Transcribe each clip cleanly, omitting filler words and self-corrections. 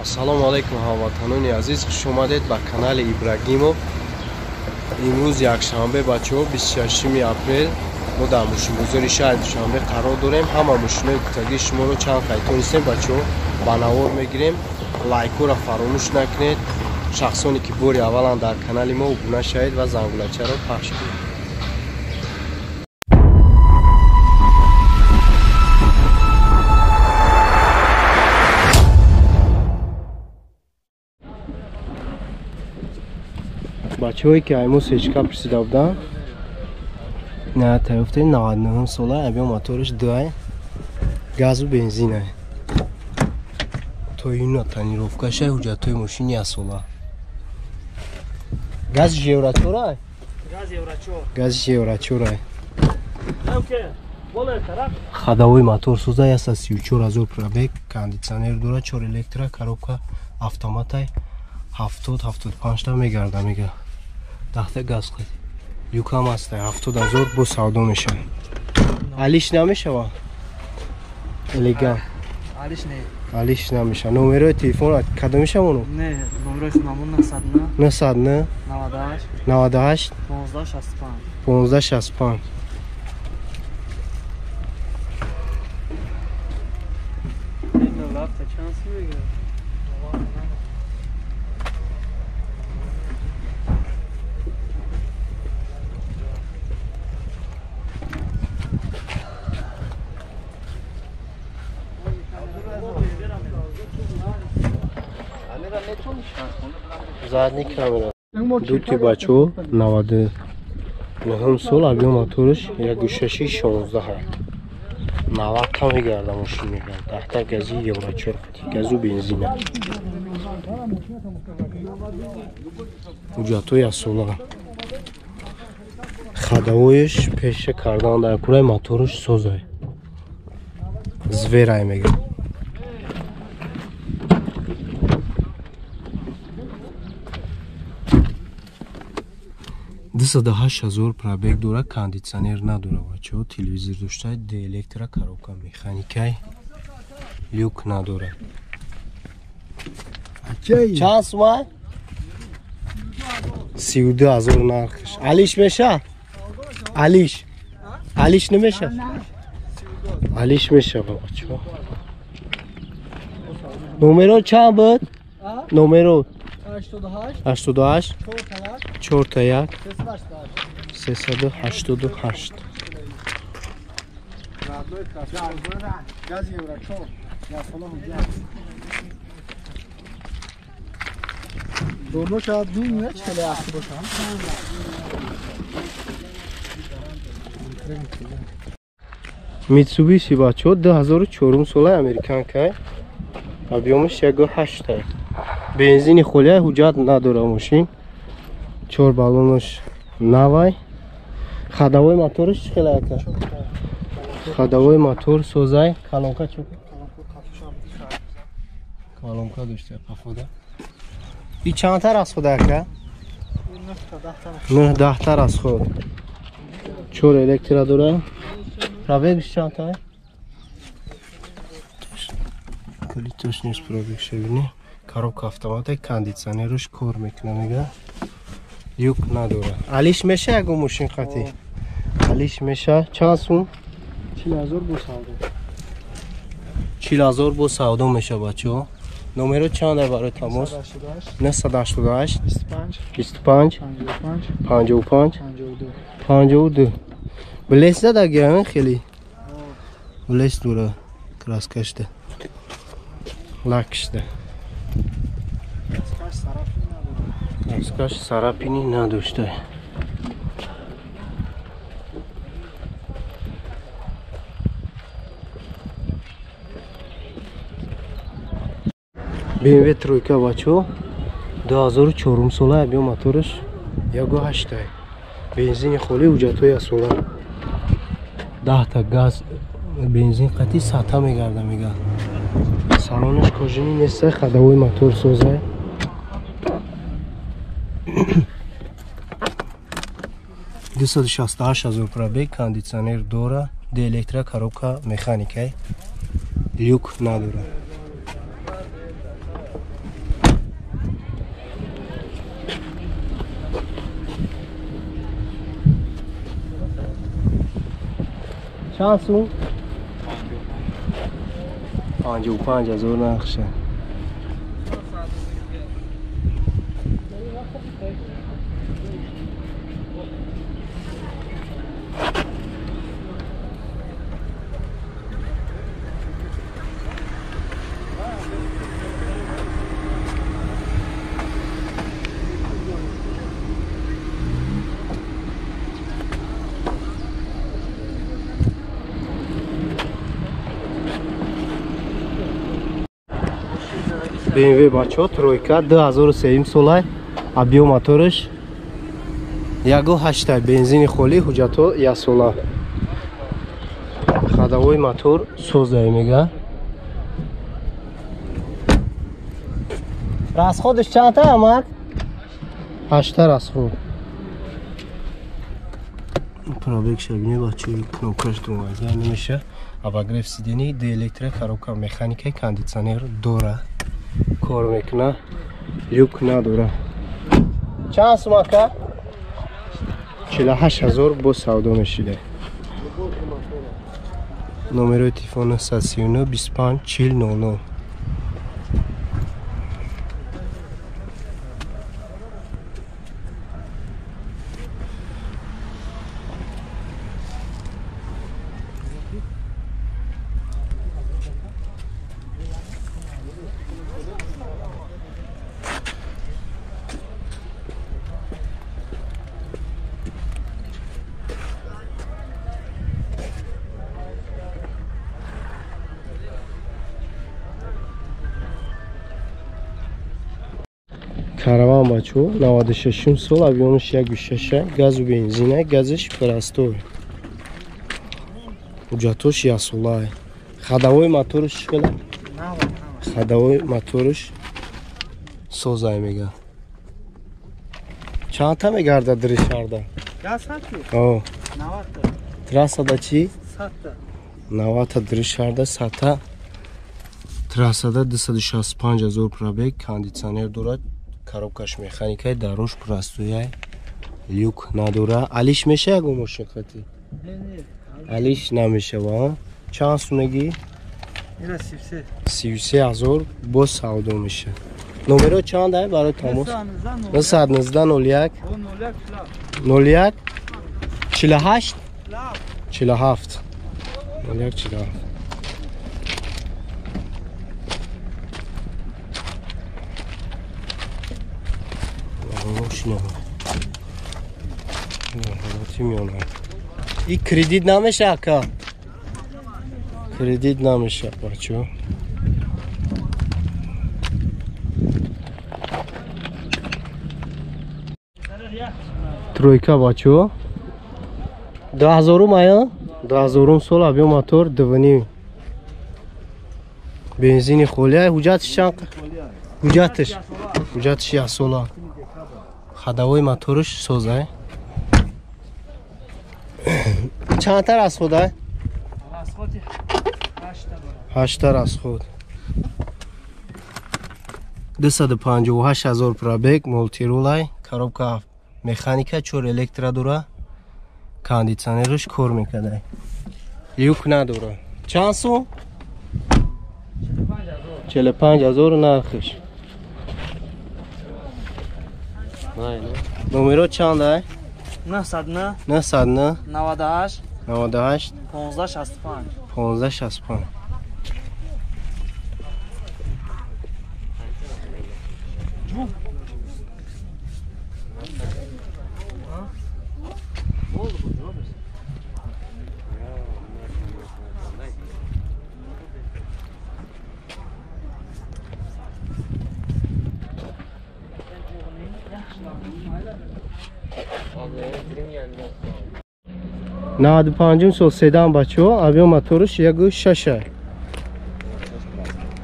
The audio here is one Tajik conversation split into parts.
Ассалому алайкум ҳамватанони азиз, хуш омадед ба канали Ибрагимов. Имрӯз якшанбе, бачаҳо, 26 апрел. Мо дар мошинбозори шаҳри Душанбе қарор дорем. Ҳама мошинои кутагии шуморо чанд қайтон нистем, бачаҳо, ба навор мегирем. Лайкҳоро фаромӯш накунед. Шахсоне ки бори аввалан дар канали мо обуна шавед ва зангулачаро пахш кунед. Бачаҳое ки айму сечка пурсида буданд, на таёфтаи 99 сола, абё моториш дуай, газу бензинай. Тоюна тонировкашай, ҳуҷҷатҳои мошини ясола. Гази еврочорай? Гази еврочорай. Ходовой мотор соза, 134 ҳазор пробег, кондитсионер дора, 4 электро, коробка автоматай, 70-75 та мегарда мега. Дахта газ қад. Люкам аст, 70 ҳазор бо савдо мешавад. Алиш намешава? Элегант. Алиш не. Алиш намешава. Номерои телефон кадом мешава? Не, номерои худамон 909 909 98 98 1565 1565. Задний камера. Дути бачо 99 сол, объем моториш 1.6 16. 90 та мегарда мошин мегарда. Дахта гази евро 4 газу бензина. Ҳуҷҷатҳои асола. Ходовоиш пеша кардан дар кураи моториш созай. Зверай мега. Дусаду ҳашт ҳазор пробег дора, кондитсионер надора, бачаҳо, телевизор дошта, электро, коробка механикай, люк надора. Чанд сума? 32 ҳазор нархш. Алиш меша? Алиш. Алиш намеша? Алиш меша, бачаҳо. Номеро чанд буд? Номеро 88 88 4 1 388. Митсубиси, бачаҳо, 2004 солаи американкай, объёмаш 1.8, бензини холия, ҳуҷҷат надора мошин, 4 баллонаш навай. Ходовой моториш чӣ хела ака? Ходовой мотор созай, колонка чӣ? Колонка дошта қафода. И чандтар аз худ ака? 9-10 тар аз худ. 4 электро дора. Пробегш чандта? Калитош нест пробег шавини. Коробка автомата, кондитсионерш кор мекуна мега. Люк надора. Алиш меша ягон мошин хати? Алиш меша. Чанд сум? 40 ҳазор бо савдо. 40 ҳазор бо савдо меша, бачаҳо. Номеро чанд барои тамос? 988 25 25 55 55 52. Блес задаги, хеле? Блес дора, краскашда. Лакшда. Краскаш сарапини надошта. BMW тройка, бачо, 2004 сола, объем моториш 1.8, бензини холӣ, ҳуҷҷатҳои асола. 10 та газ бензин қати сата мегарда мега. Салонаш кожини неста, ходовой мотор созай. 268 ҳазор пробег, кондитсионер дора, электро, коробка механикай, люк надора. Чанд сум? 55 ҳазор нархша. BMW бачо тройка 2003 солай, объем моторш 1.8 бензини холӣ, ҳуҷҷатҳо 1 сола. Ходовой мотор созай мега. Расходш чандта амак? 8 расход. Пробег шабини бачо, кнопкаш думага намеша. Обогрев сидений, д электро, коробка механика, кондитсионер дора. Кор мекуна, люк надора. Чанд сум ака? 48 ҳазор бо савдо мешида. Номерои телефон 939 25 40 00. Караван бачо 96 сол, объемш 1.6, газу бензина, газиш простой. Ҳуҷҷатош 1 сола. Ходовой моторш чӣ? Ходовой моторш созай мега. Чандта мегарда дришарда? Газ хати? О. 90 та. Трассада чӣ? 100 та. 90 та дришарда 100 та. Трассада 265 ҳазор пробег, кондитсионер дорад. Коробкаш механикай, даруш простояй, люк надора. Алиш меша ягон мошин хати? Алиш намешава. Чанд сумеги? 33. 33 ҳазор бо савдо меша. Номеро чанд ай барои тамос? 919 01 01 48 47 01 47. И кредит намеша ака? Кредит намеша бачо. Тройка бачо. 2000 ая? 2000 сол объем мотор 2.5. Бензини холия, ҳуҷҷатш чанд? Ҳуҷҷатш. Ҳуҷҷатш 1 сола. Ходовой моторш созай. Чандта расход ай? Расходи 8 та дорад. 8 та расход. 258 ҳазор пробег, мултирулай, коробка механика, 4 электро дора, кондитсионерш кор мекардай. Люк надора. Чанд сум? 45 ҳазор нархш. Номеро чанд ай? 909 909 98 98 1565 1565. Наваду панҷум сол седан бачо, объем моторш 1.6.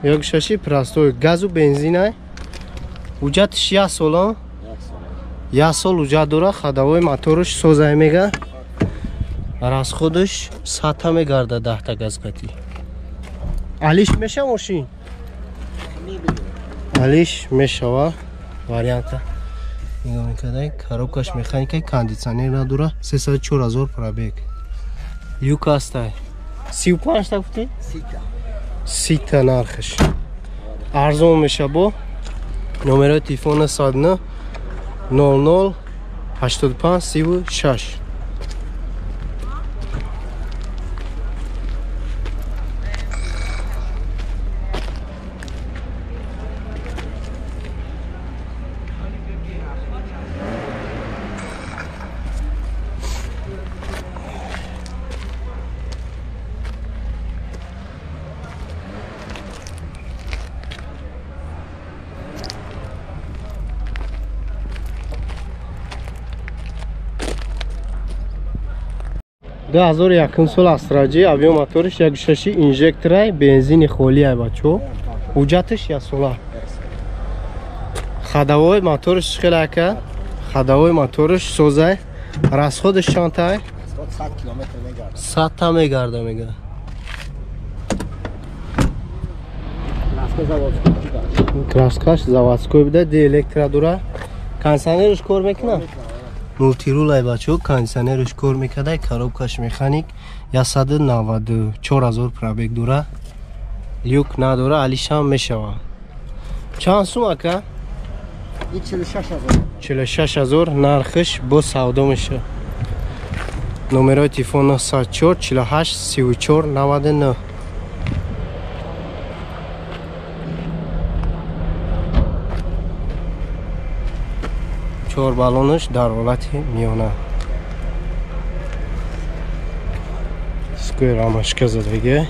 1.6 простой, газу бензинай. Ҳуҷҷатш 1 сола. 1 сол ҳуҷҷат дора, ходовой моторш созай мега. Расходш 100 та мегарда 10 та газ қатӣ. Алиш меша мошин? Алиш мешава варианта. Нигоҳ мекардай, коробкаш механика, кондитсионер надора, 304 ҳазор пробег. Люк ҳастай. 35 та гуфтӣ? 30 та нархш. Арзон меша бо. Номерои телефон 909 00 85 36. Ду ҳазору якум сол Астраҷи, объем моториш 1.6 инжекторай, бензини холиай бачо. Ҳуҷҷаташ як сола. Ходовой моториш хеле ака. Ходовой моториш созай. Расходаш чантай? 100 километр мегарда. 100 та мегарда мега. Краска заводской. Краскаш заводской буда, ди электро дура. Кондиционерш кор мекунад? Мултирулай бачо, кондиционерш кор мекардай, коробкаш механик, 194 000 пробег дура. Люк надора, алишам мешава. Чанд сум ака? 46 000. 46 000 нархш бо савдо меша. Номерои телефон 904 48 34 99. Чор баллонаш дар ҳолати миёна. Дискои рамашка задагӣ.